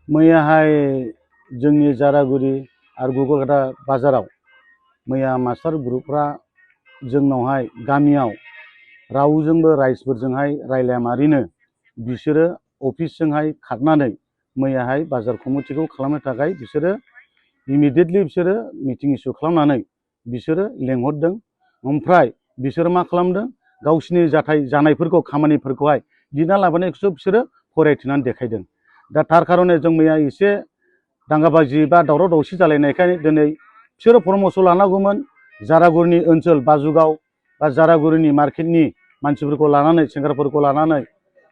मैयाहाय जोंनि जारागुरि आरो गुगलगाटा बाजाराव मैया मास्टार ग्रुपफ्रा जोंनावहाय गामियाव रावजोंबो राइजफोरजोंहाय रायलायामारिनो बिसोरो अफिसजोंहाय खारनानै मैयाहाय बाजार कमिटिखौ खालामनो थाखाय बिसोरो इमिडियेटलि बिसोरो मिटिं इस्यु खालामनानै बिसोरो लेंहरदों। ओमफ्राय बिसोरो मा खालामदों, गावसिनि जानायफोरखौ खामानिफोरखौहाय दिना लाबोनायखौसो बिसोरो फरायथिनानै देखायदों। दा थार कारणे जों मैया एसे दांगाबाजि बा दावराव दावसि जालायनायखाय दिनै बिसोरो परामर्श लानांगौमोन। जारागुरिनि ओनसोल बाजुगाव बा जारागुरिनि मार्केटनि मानसिफोरखौ लानानै सेंग्राफोरखौ लानानै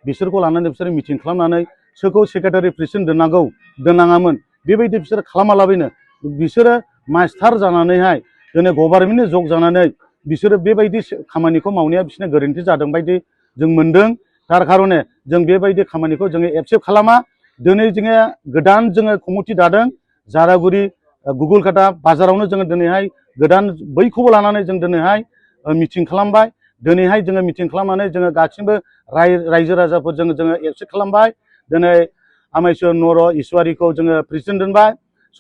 बिसोरखौ लानानै बिसोरो मिटिं खालामनानै सोरखौ सेक्रेटारि प्रेसिडेन्ट दोननांगौ दोननाङामोन बेबायदि बिसोरो खालामालाबायनो बिसोरो मास्टार जानानैहाय दिनै गभर्नमेन्टनि जग जानानै बिसोरो बेबायदि खामानिखौ मावनाया बिसोरना गोरोन्थि जादों बायदि जों मोनदों। तार कारणे जों बेबायदि खामानिखौ जोङो एक्सेप्ट खालामा। दिनै जोङो गोदान जोङो कमिटि दादों जारागुरि गुगलगाटा बाजारावनो जोङो दिनैहाय गोदान बैखौबो लानानै जों दिनैहाय मिटिं खालामबाय। दिनैहाय जोङो मिटिं खालामनानै जोङो गासिबो रायजो राजाफोरजों जोङो एक्सेप्ट खालामबाय। दिनै आमायस्वर नर इसवारिखौ जोङो प्रेसिडेन्ट दोनबाय,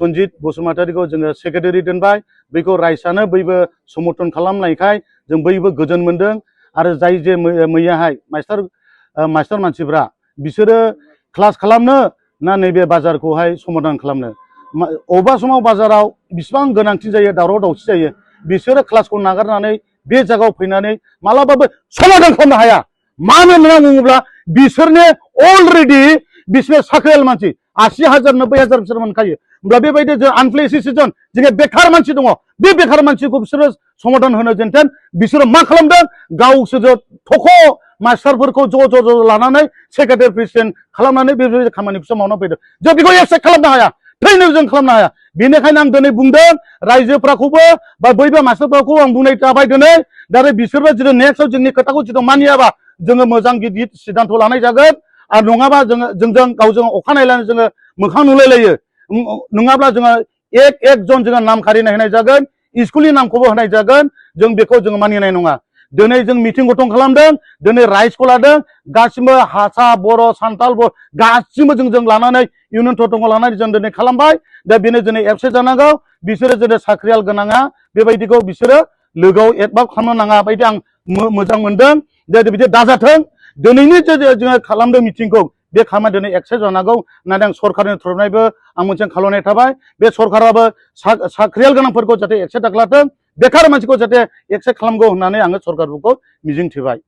सन्जित बसुमतारीखौ जोङो सेक्रेटारि दोनबाय। बैखौ रायजोआनो बयबो समर्थन खालामनायखाय जों बयबो गोजोन मोनदों। आरो जाय जे मैयाहाय मास्टार मानसिफ्रा बिसोरो क्लास खालामनो ना नैबे बाजारखौहाय समाधान खालामनो, अबेबा समाव बाजाराव बिसिबां गोनांथि जायो, दावराव दावसि जायो, बिसोरो क्लासखौ नागारनानै बे जायगायाव फैनानै मालाबाबो समाधान खालामनो हाया। मानो होनना बुङोब्ला बिसोरनो अलरेडि बिसोर साख्रियाल मानसि 80,000 90,000 बिसोर मोनखायो। होमब्ला बेबायदि जों आनप्लेस सिजन जोंनि बेखार मानसि दङ, बे बेखार मानसिखौ बिसोरो समाधान होनो जेनथेन बिसोरो मा खालामदों, गावसोर थख' मास्टारफोरखौ ज' लानानै सेक्रेटारि प्रेसिडेन्ट खालामनानै बेबायदि खामानिखौसो मावना फैदों। जों बेखौ एक्सेप्ट खालामनो हाया, थैनो जों खालामनो हाया। बेनिखायनो आं दिनै बुंदों रायजोफ्राखौबो बा बयबो मास्टारफोरखौ आं बुंनाय जाबाय दिनै। दा बिसोरबो जुदि नेक्स्टआव जोंनि खोथाखौ जुदि मानियाबा जोङो मोजां गिदिर सिद्धान्त लानाय जागोन। आरो नङाबा जोंजों गावजों अखानायलायनानै जोङो मोखां नुलायलायो। नङाब्ला जोङो एक जन जोङो नाम खारिनाय होनाय जागोन, स्कुलनि नामखौबो होनाय जागोन। जों बेखौ जोङो मानिनाय नङा। दिनै जों मिटिं गठन खालामदों, दिनै राइजखौ लादों, गासिबो हारसा बर' सान्थाल गासिबो जों लानानै इउनियन टटंखौ लानानै जों दिनै खालामबाय। दा बेनो दिनै एबसेन्ट जानांगौ। बिसोरो दिनै साख्रियाल गोनाङा बेबायदिखौ बिसोरो लोगोआव एडभाब खालामनो नाङा बायदि आं मोजां मोनदों। बिदि दाजाथों। दिनैनि जोङो खालामदों मिटिंखौ, बे खामानिया दिनै एक्सेप्ट जानांगौ होननानै आं सरकारनि थरफनिफ्रायबो आं मोनसे खावलायनाय थाबाय। बे सरकाराबो साख्रियाल गोनांफोरखौ जाहाथे एक्सेप्ट दाखालाथों, बेखार मानसिखौ जाहाथे एक्सेप्ट खालामगौ होननानै आङो सरकारफोरखौ मिजिंथिबाय।